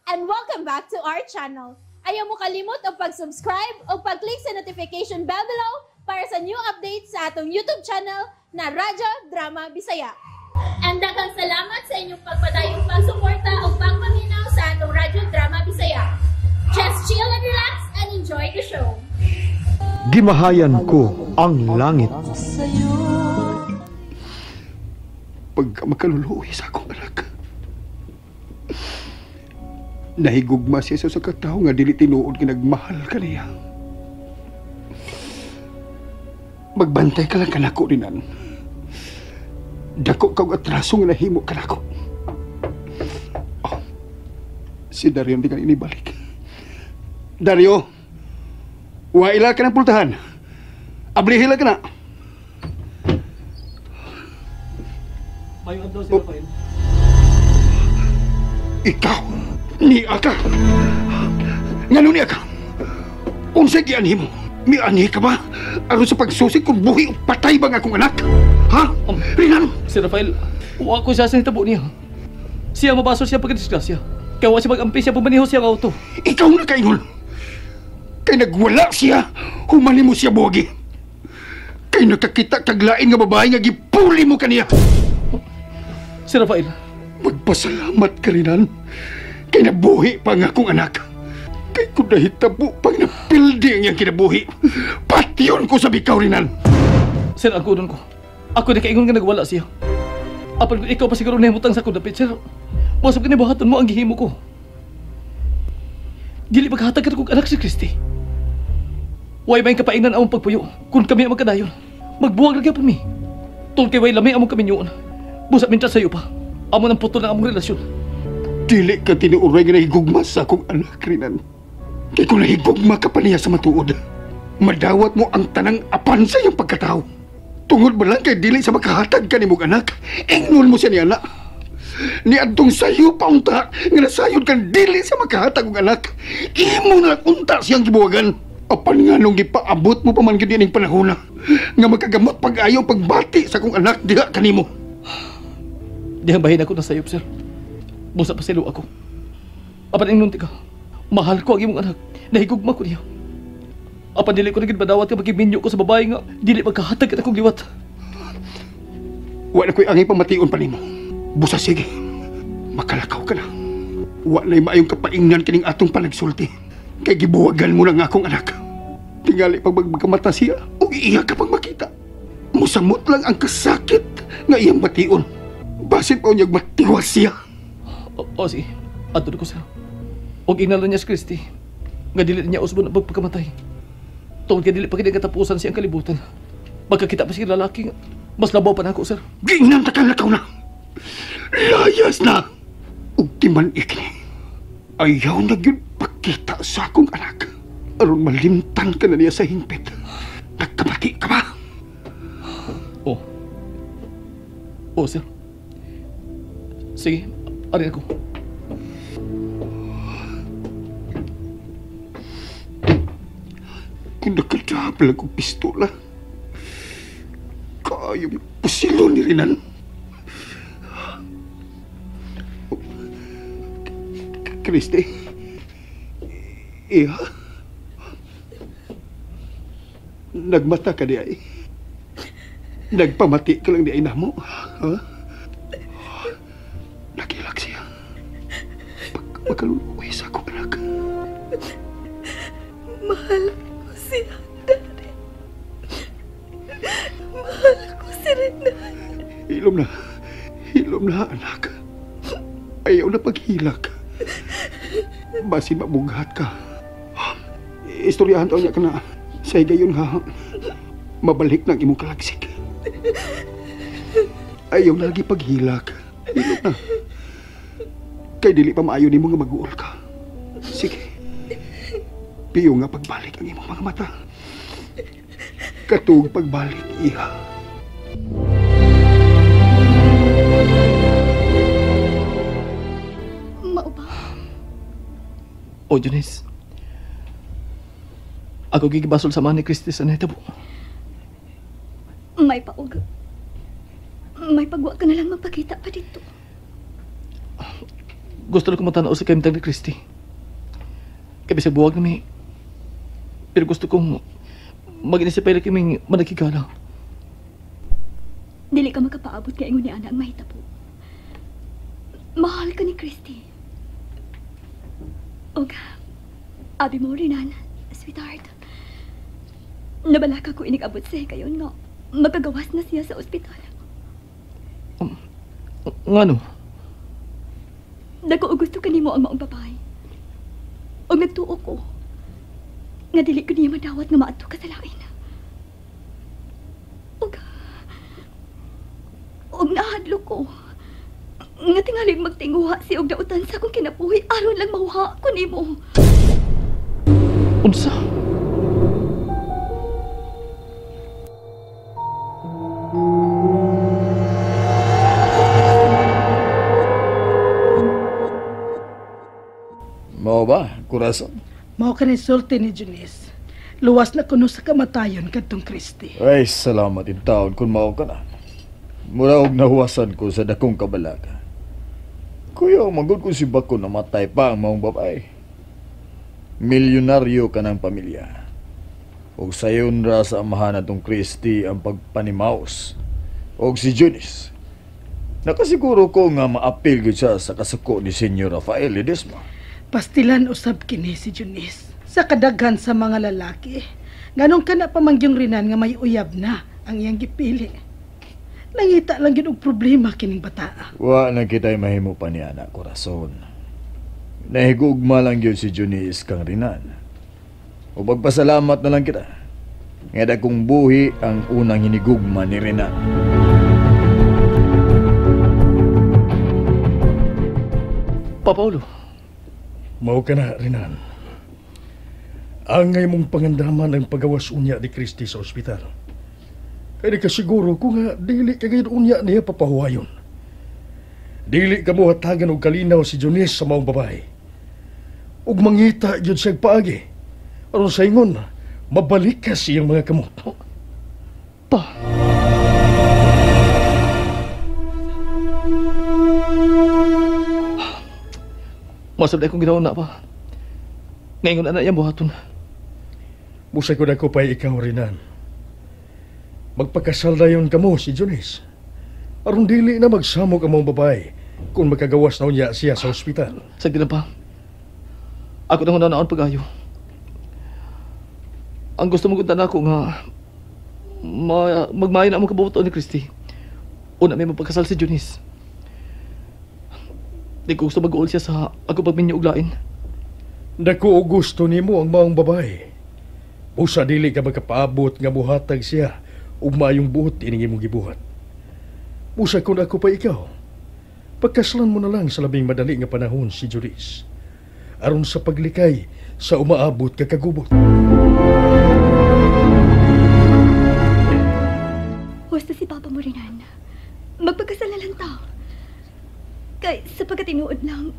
And welcome back to our channel. Ayaw mo kalimot og pag-subscribe o pag-click sa notification bell below para sa new updates sa atong YouTube channel na Radyo Drama Bisaya. And daghang salamat sa inyong pagpadayong pagsuporta o pagpaminaw sa atong Radyo Drama Bisaya. Just chill and relax and enjoy the show. Gimahayan ko ang langit. Pagka makaluluoy sa akong anak, nahigugma siya sa katao nga dili tinuod nga nagmahal kaniya. Magbantay ka lang kanako, Rinan. Dako kag atraso nga nahimo kanako. Oh, si Dario hindi ka inibalik. Dario, waila ka ng pultahan. Abrihila ka na. Mayong adlaw, Sir Rafael. Ikaw, ni aka. Ngano ni aka? Unsay gianhi mo? Mianhi ka ba? Aron sa pagsusig kung buhi o patay ba nga akong anak? Ha? Rinan? Sir Rafael, wa ko siya sa hitabo niya. Siya mabaso siya pagkadisgrasya. Kaya wa siya mag-ampi siya pumaniho siya ang auto. Ikaw na kaingon. Kay nagwala siya, humani mo siya buwagi. Kay nakakita kaglain nga babae nga gipuli mo kaniya. Sir Rafael, magpasalamat ka, Rinan. Kay nabuhi pa nga akong anak. Kay kung nahitabo pang napildi ang iyang kinabuhi, patyon ko sa bikaw, Rinan. Sir, ang kunon ko. Ako na kaingon nga nagwala siya. Apan kung ikaw pa siguro nahimutang sa akong dapit, sir, masab ka nibuhaton mo ang gihimo ko. Dili maghatag ka kong anak si Christy. Way may kapaingnan among pagpuyo kung kami ang magkadayon. Magbuwag lagi pa mi. Tungkol kay way lami among kaminyoon. Busa mintas sa'yo pa. Amo ng putol ng among relasyon. Dili ka tinuuray nga nahigugma sa akong anak, Rinan. Kay kung nahigugma ka pa niya sa matuod, madawat mo ang tanang apan sa iyong pagkatao. Tungod ba lang kay dili sa makahatag ka ni mong anak, ingnon mo siya ni anak. Niadtong sayo pa unta, nga nasayod kang dili sa makahatag og anak, imo na lang unta siyang gibuwagan. Apan nga nung gipaabot mo pa man gyud ining panahona, nga makagamot pag-ayo pagbati sa akong anak diha kanimo. Dihang bahin ako na sayop, sir. Busa pa silo ako. Apan ingnon ka, mahal ko ang imong anak, nahigugma ko niya. Apan dili ko na gid madawat nga magiminyo ko sa babae nga dili magkahatag at akong liwat. Wa na ko'y angay pamation pa nimo. Busa sige, makalakaw ka na. Wa na'y maayong kapaingnan kining atong panagsulti. Kay gibuwagan mo na nga akong anak. Tingali pag magkamata siya, o iiyak ka pag makita. Musamot lang ang kasakit nga iyang bation. Basin pa unyag matiwas siya. O sige, ato ko sir. Og ingnalan niya si Christy, nga dili niya usbon ang pagpagkamatay. Tungod kay dili pa kini katapusan siyang kalibutan. Magkakita pa siya lalaki nga mas labaw pa nako, sir. Giingnan ta kang lakaw na. Layas na. Ug timan ikini. Ayaw na gyud pakita sa akong anak. Aron malimtan ka na niya sa hingpit. Nagkabati ka ba? Oo. Oo, sir. Sige, arin ako. Kung nakadabla kong pistola, kaayo pusilo ni Rinan. Christy, iya, nagmata ka di ay. Nagpamati ka lang di ay namo. Ha? Nakilak siya. Pagkaluluoy sa akong anak. Mahal ko siya, Daddy. Mahal ko si Renan. Hilom na. Hilom na, anak. Ayaw na paghilak. Basin mabughat ka. Istoryahan taon niya ka na. Sa higayon nga, mabalik ng imong kalagsik. Ayaw na lagi paghilak. Hilom na. Kay dili pa maayo nimo nga mag-uol ka. Sige. Piyo nga pagbalik ang imong mga mata. Katug pagbalik, iha. Mao ba? O, Janice. Ako gigibasol sa mga ni Christy sa nahitabo. May paog. May pagwa ka na lang mapakita pa dito. Gusto lang ko matanaw sa kahimtang ni Christy. Kaya bisag buwag nami. Pero gusto kong mag-inisipay lang kaming managkigala. Dili ka makapaabot kay ingon ni Ana ang mahitabo. Mahal ka ni Christy. Og, abi mo Renan, sweetheart. Nabalaka ko inig-abot siya kayon nga magkagawas na siya sa ospital. Ngano? Dako og gusto kanimo ang maong babae. Og nagtuo ko nga dili ko niya madawat nga maadto ka sa lain. Og nahadlok ko nga tingalig magtinguha si og dautan sa akong kinabuhi aron lang mahuha ko nimo. Unsa? Mao ba, Corazon? Mao ka ni sulti ni Janice. Luwas na kuno sa kamatayon kadtong Christy. Ay, salamat in taon kung mao ka na. Mura og nahuwasan ko sa dakong kabalaka. Kuya, magod ko si Bako namatay pa ang maong babae. Milyonaryo ka ng pamilya. Og sayon ra sa amahan atong Christy ang pagpanimaos. Og si Janice. Nakasiguro ko nga maapil gyud siya sa kasuko ni Senyor Rafael Ledesma. Pastilan usab kini si Janice sa kadaghan sa mga lalaki. Nganong kana pamangyong Renan nga may uyab na ang iyang gipili. Nangita lang gyud og problema kining bataa. Wa na kita'y mahimo pa ni anak, Corazon. Nahigugma lang gyud si Janice kang Renan. O pagpasalamat na lang kita. Nga dakong buhi ang unang hinigugma ni Renan. Pa Paulo. Mao ka na, Renan. Angay mong pangandaman ang pagawas unya ni Christy sa ospital. Kaya di ka siguro kung nga dili ka ngayon unya niya papahuwayon. Dili ka mo hatagan og kalinaw si Janice sa maong babae. Ug mangita gyud siyang paagi. Aron sa ingon, mabalik ka siyang mga kamot. Pa! Masab na akong ginawa na pa. Ngayon anak niya buhaton. Busay ko na ko pa'y ikaw, Renan. Magpakasal na yun kamo si Janice. Aron dili na magsamok ang mga babae kung magkagawas na unya siya sa ospital. Sagdi lang pa. Ako nang naon pag-ayo. Ang gusto mong kuntan ako nga magmayo na among kabubuton ni Christy. Una may mapagkasal si Janice. Di ko gusto mag-uol siya sa ako pagminyo og lain. Dako og gusto nimo ang maong babae. Usa dili ka magkapaabot nga muhatag siya ug maayong buot ining imong gibuhat. Usa kun ako pa ikaw, pagkaslan mo na lang sa labing madali nga panahon si Janice. Aron sa paglikay sa umaabot ka kagubot. Husto si Papa mo, Renan. Magpagkasal na lang ta. Kay sa pagkatinuod lang,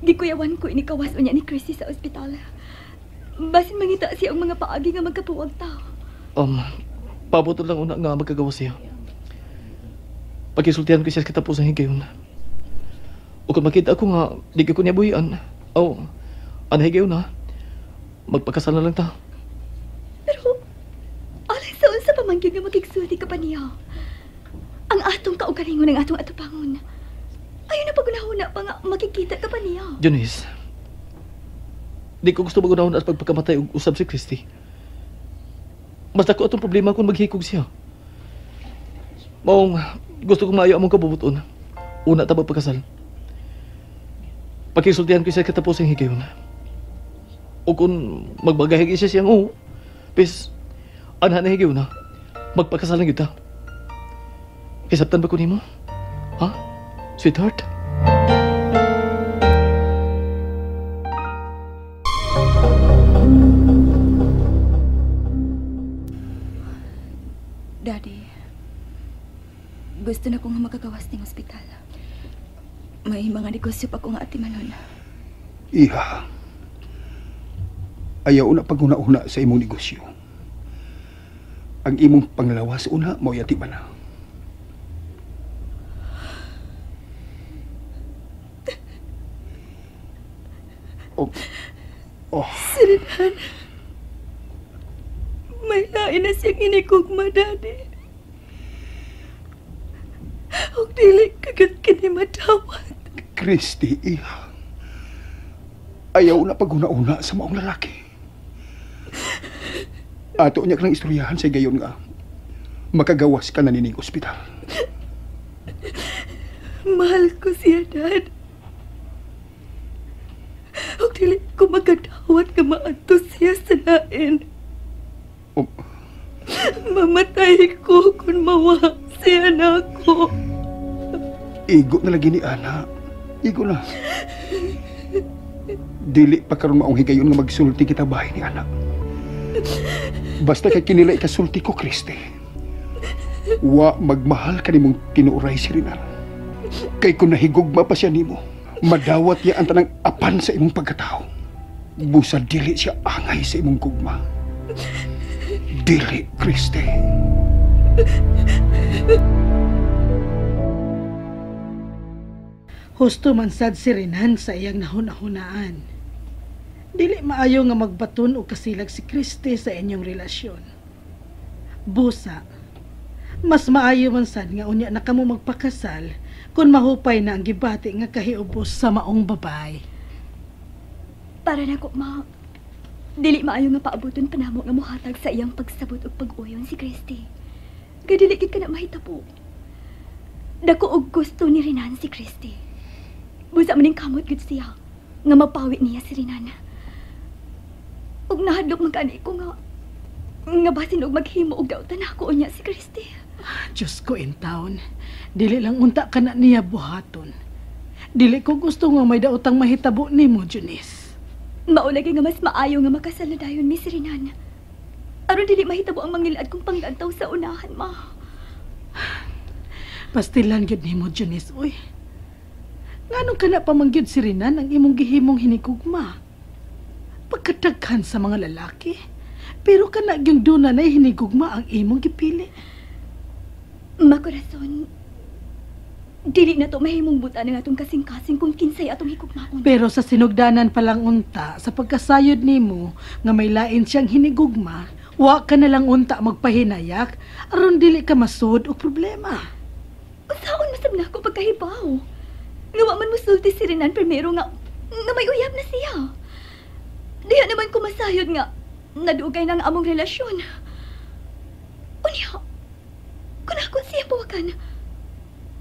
gikuyawan ko inikawas unya ni Christy sa ospital. Basin mangita siya ang mga paagi nga magkapuwag ta. Paabot lang una nga magkagawa siya. Pagkisultihan ko siya sa katapusan higayon. O kung makita ako nga, di ko niya buhian. O, ano higayon na? Magpakasal na lang ta. Pero, alang sa unsa pamangkin nga makigsulti ka pa niya. Ang atong kaugalingon ang atong atupangon. Ayaw na pagunahuna pa nga makikita ka pa niya. Janice, di ko gusto magunahuna at pagpagkamatay og usab si Christy. Mas dako atong problema kung maghikog siya. Maong gusto kong maayo among kabubuton. Una ta magpakasal. Pakisultihan ko siya katapos ang higayon. O kung magbagahig siya siyang oo, pis, anha na higayon na, magpakasal na kita. Kisabtan ba ko nimo? Ha? Sweetheart? Daddy, gusto na kong makagawas ng ospital. May mga negosyo pa kong atimanon. Iha, ayaw na paguna-una sa imong negosyo. Ang imong panglawas una, mao'y atiman na. Oh. Oh. Si Renan, may lain na siyang inikugma, Daddy. Og dili kagat kini madawat. Christy, iha. Ayaw na paghuna-una sa maong lalaki. Ato niya ka ng istoryahan sa gayon nga makagawas ka na nining ospital. Mahal ko siya, Dad. Og dili ko makadawat nga maadto siya sa lain. Oh. Mamatay ko kung mawa siya nako. Igo na lagi ni Ana. Igo na. Dili pa karon maong higayon nga magsulti kita bahay ni Ana. Basta kay kinila ikasulti ko, Christy. Wa magmahal ka nimong tinuray si Renan. Kay kung nahigugma pa siya nimo, madawat niya ang tanang apan sa imong pagkatao. Busa dili siya angay sa imong gugma. Dili, Christy. Husto man sad si Renan sa iyang nahuna-hunaan. Dili maayo nga magbaton o kasilag si Christy sa inyong relasyon. Busa, mas maayo man sad nga unya na kamo magpakasal kung mahupay na ang gibati nga kahiubos sa maong babay. Para na ko, ma. Dili maayo nga paaboton pa namo nga mohatag sa iyang pagsabot ug pag-uyon si Christy. Kay dili gid ka na mahitabo. Dako og gusto ni Renan si Christy. Busa maning kamot gud siya nga mapawi niya si Renan. Ug nahadlok man kani ko nga basin og maghimo og dautan ako unya si Christy. Diyos ko in town, dili lang unta ka na niya buhaton. Dili ko gusto nga may daotang mahitabo nimo, Junice. Maulagi nga mas maayo nga makasal na dayon mi si Renan. Aron dili mahitabo ang mangilad kong panglantaw sa unahan, ma. Pastilan gyud nimo, Junice, uy. Nganong kana pa man gyud si Renan ang imong gihimong hinigugma? Pagkadaghan sa mga lalaki, pero kana gyud duna na hinigugma ang imong gipili. Makurason, dili na to mahimong buta ng atong kasing-kasing kung kinsay atong higugmaon. Pero sa sinugdanan pa lang unta, sa pagkasayod nimo nga may lain siyang hinigugma, wa ka na lang unta magpahinayak aron dili ka masud og problema. Usaon masab na ako pagkahibaw? Nga wa man musulti si Renan primero nga may uyab na siya. Diha naman ko masayod nga nadugay na ang among relasyon. Unya, kung ako siya pawakan,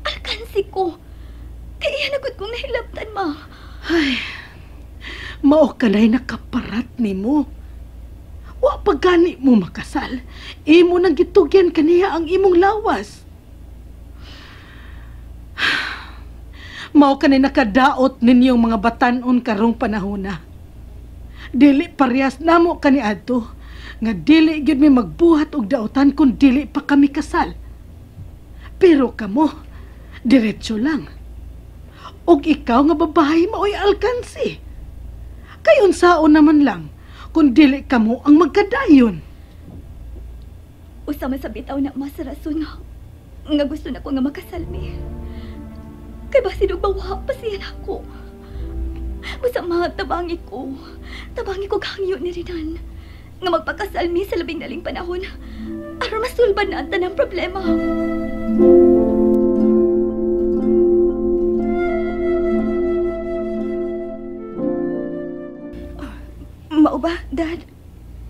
alkansi ko. Kaya iyan agad kong nahilabtan, ma. Ay, mao ka na'y nakaparat ni mo. Wa pa gani mo makasal. Imo nang gitugyan kaniya ang imong lawas. Mao ka na'y nakadaot ninyong mga batanon karong panahona. Dili parehas namo kaniadto nga dili gyud mi magbuhat og daotan kung dili pa kami kasal. Pero kamo, diretso lang. Og ikaw nga babae maoy alkansi. Kay unsaon naman lang kung dili kamo ang magkadayon. Usa man sa bitaw na mas rason nga gusto na ko nga makasal mi. Kay basin og mawa pa siya nako. Basta tabangi ko. Tabangi ko hangyo ni Renan. Nga magpakasal mi sa labing daling panahon. Aron masulbad na ang tanang problema. Mao ba, Dad?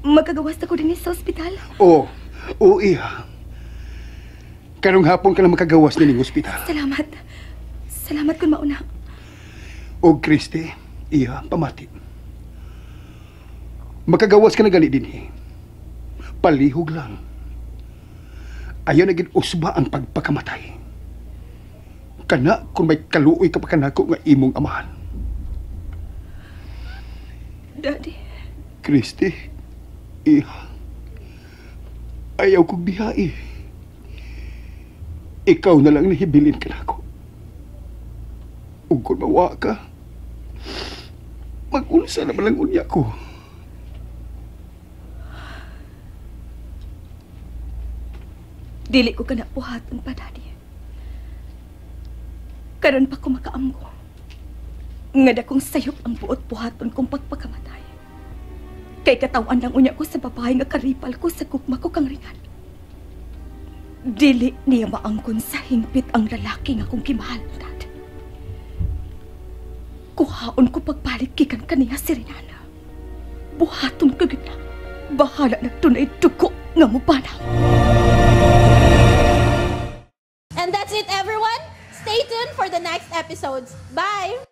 Magkagawas ako din sa ospital? Oo. Oo, iha. Karong hapon ka na makagawas nining ospital. Salamat. Salamat kung mauna. O Christy, iha, pamati. Makagawas ka na gali din eh. Palihog lang. Ayaw na usba ang pagpakamatay. Kana kung may kaluoy ka pa kanako nga imong amahan. Daddy. Christy, iha. Ayaw kong bihai. Ikaw na lang nahibilin ka nako. Ug kung mawa ka, mag-unsa na malang unya ko. Dili ko ka na puhaton pa, Daddy. Karon pa ko makaamgo. Nga dakong sayop ang buot buhaton kong pagpakamatay. Kay katawan lang unya ko sa babae nga karipal ko sa gugma ko kang Renan. Dili niya maangkon sa hingpit ang lalaki nga akong gimahal, Dad. Kuhaon ko pagbalik gikan kaniya si Renan. Buhaton ko gyud na. Bahala na tunay dugo nga mobanaw. And that's it, everyone. Stay tuned for the next episodes. Bye!